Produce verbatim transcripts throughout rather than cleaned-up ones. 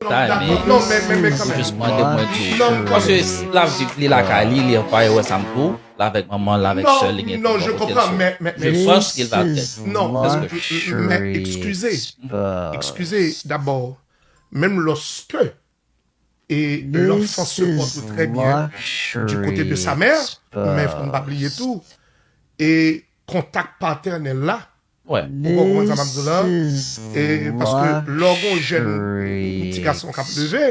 Time, Non, men, men, men quand Ou même. jis mande mwen tou. Non, quand Paske même. L ap viv li lakay li, li anpaye wè sa m tou. L avèk manman, l avèk Non, sè li, gen non, tout je bon kote comprends, so. mais, mais, Je mais- pense qu'il va être. Non, Parce m- que- m- mais excusez, excusez d'abord. Même lorsque et l'enfant se porte très bien du côté de sa mère, men fò n pa bliye tou. E kontak patènèl la, Ouais. ou konprann sa m ap di w la? E paske lè w gen yon jèn, yon ti gason k ap leve,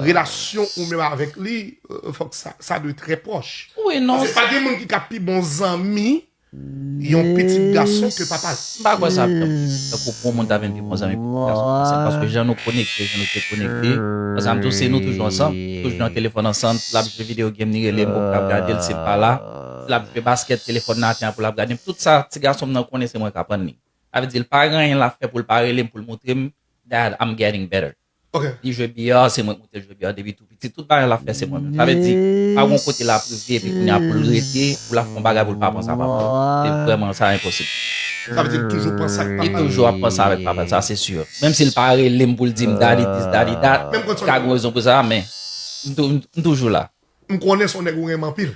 relasyon ou menm avèk li, euh, fòk sa, sa dwe trè pwòch. Wi, non. Se pa gen moun ki ka pi bon zanmi yon pitit gason ke papa l. M pa kwè sa ap tankou pou yon moun ta vin pi bon zanmi pou yon gason. Se paske jan nou konekte, jan nou te konekte. Paske m tou se nou toujou ansanm, toujou nan telefòn ansanm, si l ap jwe video game, li rele m pou m ka ap gade l, si l pa la. Si l ap jwe baskèt, telefòn nan atè pou l ap gade m. Tout sa, ti gason m nan konnen se mwen k aprann li. Sa vle di, l pa gen anyen l ap fè pou l pa rele m, pou l montre m, Dad, I'm getting better. Ok. Li jwe biyar, se mwen ki montre l jwe biyar depi tou piti. Tout bagay l ap fè, se mwen menm. Sa vle di, pa gon kote l ap rive, epi kounye a pou l rete, pou l ap fè yon bagay pou l pa panse a papa l. Se vrèman sa enposib. Sa vle di l toujou panse ak Li papa l. Toujou ap panse avèk papa l, sa se si. Menm si l pa rele m pou l di m daddy this, daddy that, Menm kon ka gen rezon pou sa, men m tou- m toujou la. M konnen se yon nèg ou renmen anpil.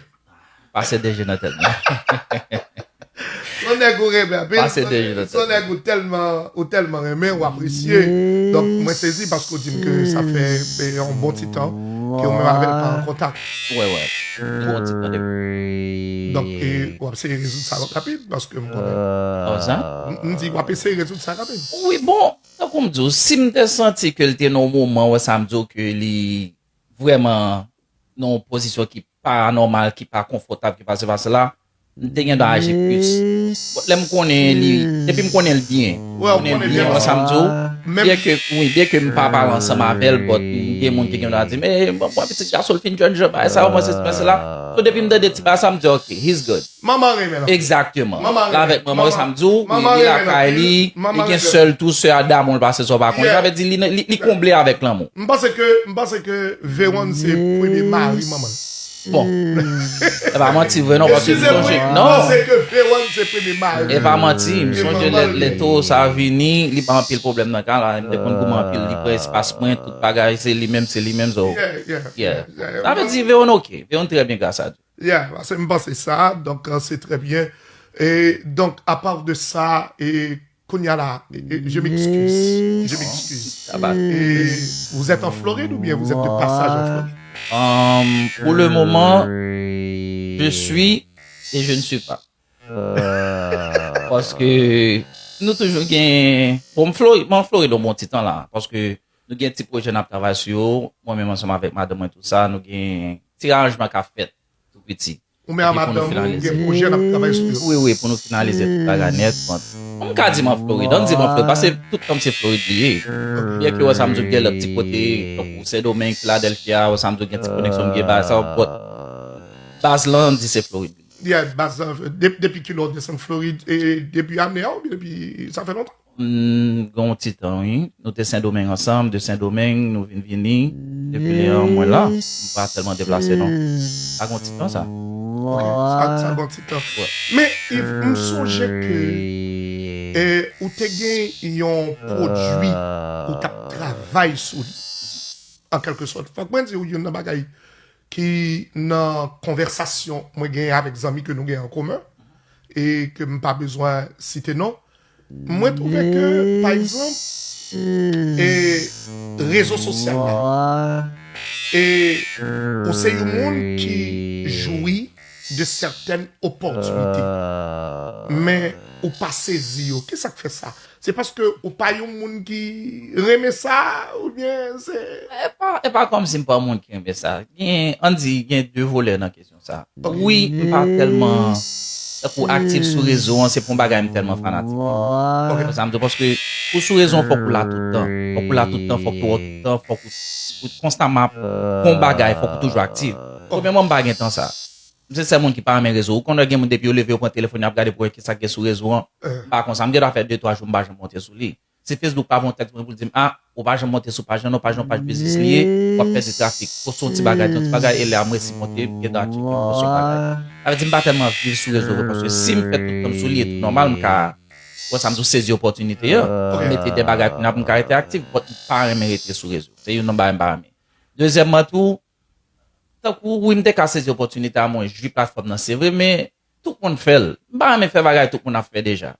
Pase de je nan tèt mwen. Se yon nèg ou renmen anpil. Pase de je nan Se yon tèt. Nèg ou tèlman, ou tèlman renmen, ou apresye. Donk, mwen sezi paske w di m ke sa fè eh, yon bon ti tan ke ou menm avè l pa an kontak. Wè, wè. Bon ti tan depi. Donk, e, w ap seye rezoud sa rapid paske m konnen. Kòm sa? M- M di, w ap eseye rezoud sa rapid. Wi, bon, tankou m di w, si m te santi ke l te nan yon moman wè sa m di w ke li vrèman nan yon pozisyon ki pa nòmal, ki pa konfòtab, ki pa se pa sela, m te gen dwa aji plis. Bon, lè m konnen li, depi m konnen l byen, Wè, ou konnen l konnen byen, byen. Wè sa m di w, Menm- byen ke, wi, byen ke m pa pale ansanm avè l, but m gen moun ki gen dwa di, men bon, mwen pitit gason l fin jèn jan, bagay sa, mwen se mwen se la. So depi m tande ti bagay sa, m di, ok, he's good. Manman renmen l. Egzakteman. Manman La avèk renmen. manman, wè sa m di w, Manman li renmen l. lakay li, li Manman gen renmen l. Sè l tou, sè a damou l pase sa w pa konnen. Yeah. Sa vle di, li, li, li konble avèk lanmou. M panse ke, m panse ke Veron se premye mari manman l. Bon. E pa manti vre non, paske m Eskize m, sonje. wi, m Non. panse ke Veron se premye mari. E pa manti, m E sonje manman lè, l lè ye. Toro sa vini, li ba anpil pwoblèm nan kay la, m te konn goumen anpil, li pran espas mwen, tout bagay, se li menm, se li menm, so. Yeah, yeah, Yeah. yeah, yeah. Sa vle di, Veron ok, Veron trè byen, gras a Dye. Yeah, se m panse sa, donk euh, se trè byen. E donk, à part de ça, e kounye a la, e, e, je m'excuse, je m'excuse. Sa va. Et vous êtes en Floride ou bien vous êtes de passage en Floride? Um, pour le moment, je suis et je ne suis pas. Paske nou toujou gen, bon, m Florid, mwen Florid yon bon ti tan la, paske nou gen ti pwojè n ap travay sou yo, mwen menm ansanm avèk madanm mwen tou sa, nou gen ti aranjman k ap fèt tou piti. Ou menm a Epi pou nou madanm ou finalize. Gen pwojè n ap travay sou yo. Wi, wi, pou nou finalize tout bagay nèt. Bon, m ka di m an Florid, ann di m an Florid, paske tout tan m se Florid li ye. Byen ke wè sa m di w gen lòt ti kote, tankou Sendomeng, Philadelphia, wè sa m di w gen ti koneksyon m gen bagay sa, but baz lan, m di se Florid. Yeah, baz la, de- depi kilè w desann Florid? E depi ane a oubyen depi, sa fè lontan? Hmm, gen yon ti tan, wi. Nou te Sendomeng ansanm, de Sendomeng, nou vin vini. Depi lè an, mwen la. M pa tèlman deplase, non. Sa gen yon ti tan, sa. Ok, sa, sa gen yon ti tan. Wè. Men, Yves, m sonje ke eh, ou te gen yon pwodui ou t ap travay sou li. An kèlke sòt. Fòk mwen di w youn nan bagay ki nan konvèsasyon mwen genyen avèk zanmi ke nou gen an komen e ke m pa bezwen site non. Mwen twouve ke, pa egzanp, e rezo sosyal la, e ou se yon moun ki jwi de sètèn opòtinite, men ou pa sezi yo. Kisa k fè sa? Se paske ou pa yon moun ki renmen sa, oubyen se... E pa, e pa kòmsi m pa yon moun ki renmen sa. Gen, ann di, gen de volè nan kesyon sa. Wi, m pa tèlman tankou aktif sou rezo an, se pa yon bagay m tèlman fanatik. Sa m di w, paske pou sou rezo an, fòk ou la tout tan. Fòk ou la tout tan, fòk ou wè tout tan, fòk ou, ou konstaman ap fè yon bagay, fòk ou toujou aktif. Premyèman, m pa gen tan sa. M se sèl moun ki pa renmen rezo. Ou konn wè gen moun depi yo leve, yo pran telefòn, y ap gade pou wè kisa k gen sou rezo an. M pa konsa. M gen dwa fè de, twa jou, m pa janm monte sou li. Si Facebook pa voye yon tèks mwen pou l di m, ah, ou pa janm monte sou paj lan non, paj lan, paj biznis li ye, w ap pèdi trafik. Poste yon ti bagay, yon ti bagay, e lè a m resi monte, m gen dwa tcheke, m poste yon bagay. Sa vle di m pa tèlman viv sou rezo vre, paske si m fè tout tan m sou li, e tou nòmal, m ka Wè sa m di w, sezi opòtinite an. M mete de bagay kounye a pou m ka rete aktif, but m pa renmen rete sou rezo. Se youn nan bagay m pa renmen. Dezyèmman tou, tankou, wi, m te ka sezi opòtinite a, mwen jwi platfòm nan, se vre, men tout moun fè l. M pa renmen fè bagay tout moun ap fè deja.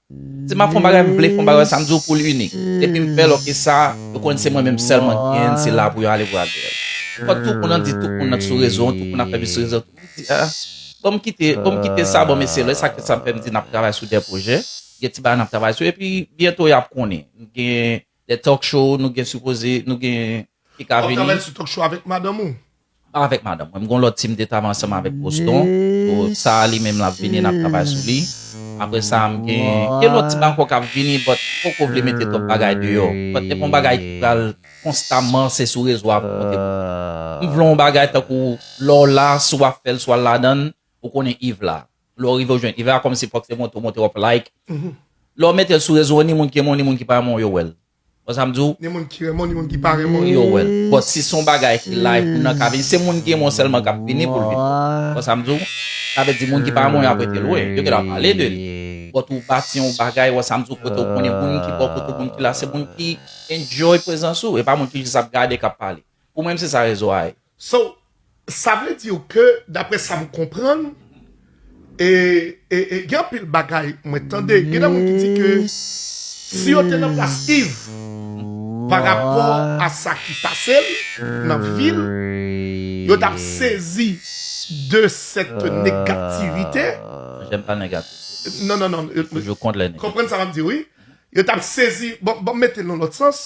Si m ap fè yon bagay, m vle fè yon bagay, sa m di w pou l inik. Depi m fè l, oke, sa, yo konn se mwen menm sèlman ki gen l, se la pou yo ale pou yo al fè l. Fò tout moun nan di tout moun nan sou rezo, tout moun ap fè bi sou rezo, tout moun di, ah, bon, m kite, bon, m kite sa, bon, mesye, lè sa ke sa m fè, m di n ap travay sou de pwojè, gen ti bagay n ap travay sou, epi byento y ap konnen. Nou gen de talk show, nou gen sipoze, nou gen ki ka vini. W ap travay sou talk show avèk madanm ou? Pa avèk madanm mwen. M gon lòt team de travay ansanm avèk Boston. So, sa a li menm l ap vini, n ap travay sou li. Apre sa, m gen, gen lòt team ankò k ap vini, but m poko vle mete twòp bagay deyò. But se pa yon bagay ki pral konstamman, se sou rezo a pou monte pou. M vle yon bagay tankou lè w la, si w ap fè l, si w al ladan l, ou konnen Yves la. Lè w rive w jwenn Yves la, kòmsi fòk se monte w monte w ap like. Lè w mete l sou rezo, ni moun ki renmen w, ni moun ki pa renmen w, yo wè l. Wè sa m di w? Ni moun ki renmen w, ni moun ki pa renmen w. Yo wè l. But si se yon bagay ki live, moun nan ka vini. Se moun ki renmen w sèlman k ap vini pou l vin. Wè sa m di w? Sa vle di moun ki pa renmen w, y ap rete lwen. Yo gentan pale de li. But ou bati yon bagay, wè sa m di w, kote w konnen moun ki bò kote w, moun ki la, se moun ki enjoy prezans ou. E pa moun ki jis ap gade, k ap pale. Pou mwen, se sa rezo a ye. So, sa vle di ke, daprè sa m konprann, e, e, e gen anpil bagay mwen tande. Gen de moun ki di ke si yo te nan plas Yves, pa rapò a sa ki pase l nan vi l, yo t ap sezi de cette négativité. J'aime pas le négatif. Non, non, non. Je suis toujours contre les négatifs. Konprann sa m ap di, wi. Yo t ap sezi, bon, bon, mete l nan lòt sans.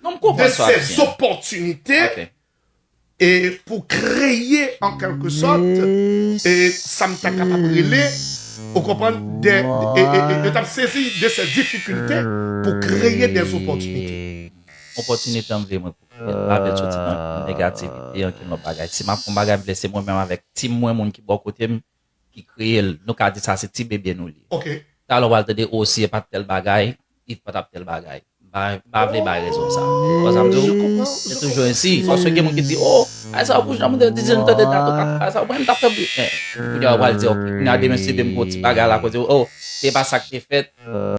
Non, m konprann sa w ap di. De ces opportunités. Ok. E pou kreye, an kèlke sòt, e sa m ta kapab rele, ou konprann, de, e, e, e, yo t ap sezi de ces difficultés pou kreye des opportunités. Opòtinite an vle mwen pou kreye, m pa vle l soti nan negativite, ankenn lòt bagay. Si m ap fè yon bagay, m vle se mwen menm avèk team mwen, moun ki bò kote m, ki kreye l. Nou ka di sa se ti bebe nou li. Ok. Talè w al tande, o, si e pa t tèl bagay, Yves pa t ap tèl bagay. M pa, m pa vle bay rezon sa. Wè sa m di w? Se toujou ensi. Paske gen moun ki di, o, ay sa w bouch nan moun, di, di, nou tande dat ou pa t fè sa, mwen m t ap fè bri. Men, kounye a w pral di, ok, kounye a demen si m gon ti bagay la kote, o, se pa sa k te fèt.